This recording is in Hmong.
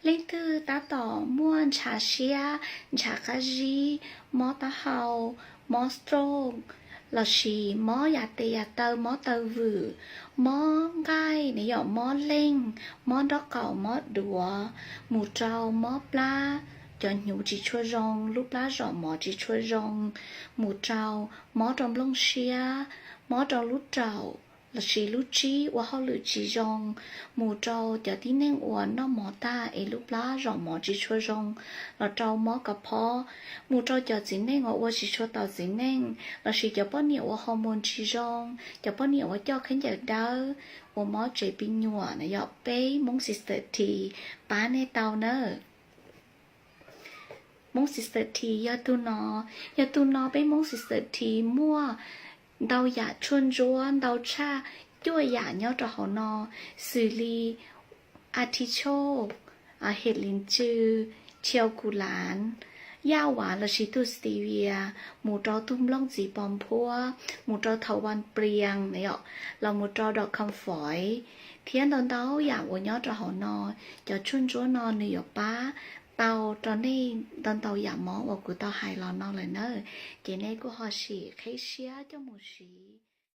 Leej twg tab tom muaj ntshav siab, ntshav qab zib, mob taub hau, mob stroke, lossis mob yam tes yam taw, mob taw vwm, mob nqaij, nws yog mob leeg, mob nraub qaum, mob duav, mus rau mob plab, cov hnyuv tsis tshua zoo, lub plab zom mov tsis tshua zoo, mus rau mob rau nplooj siab, mob rau lub raum lossis lub tsib ua hauj lwm tsis zoo, mus rau cov tib neeg uas noj mov tag es lub plab zom mov tsis tshua zoo, los rau mob kab phob, mus rau cov txiv neej uas ua tsis tshua tau txiv neej, lossis cov poj niam uas hormone tsis zoo, cov poj niam uas coj khaub ncaws dawb, uas mob tsev pis nyuam no yog peb Hmoob Sister Tea pab nej tau nawb. Hmoob Sister Tea yog tus no, yog tus no peb Hmoob Sister Tea muaj ntau yam tshuaj ntsuab ntau tshaj cuaj yam nyob rau hauv no, xws li artichoke, hes lis tsw, chiau ku lav, yaj vav lossis tug stevia, mus rau tug nplooj txiv pos nphuab, mus rau thau vas plias, los mus rau dom comfort, thiab ntau ntau yam uas nyob rau hauv no. Cov tshuaj ntsuab no nws yuav pab tau rau nej ntau ntau yam mob uas kuv tau hais los no lawm nawb. Ces nej kuj ho sim qhib siab coj mus siv.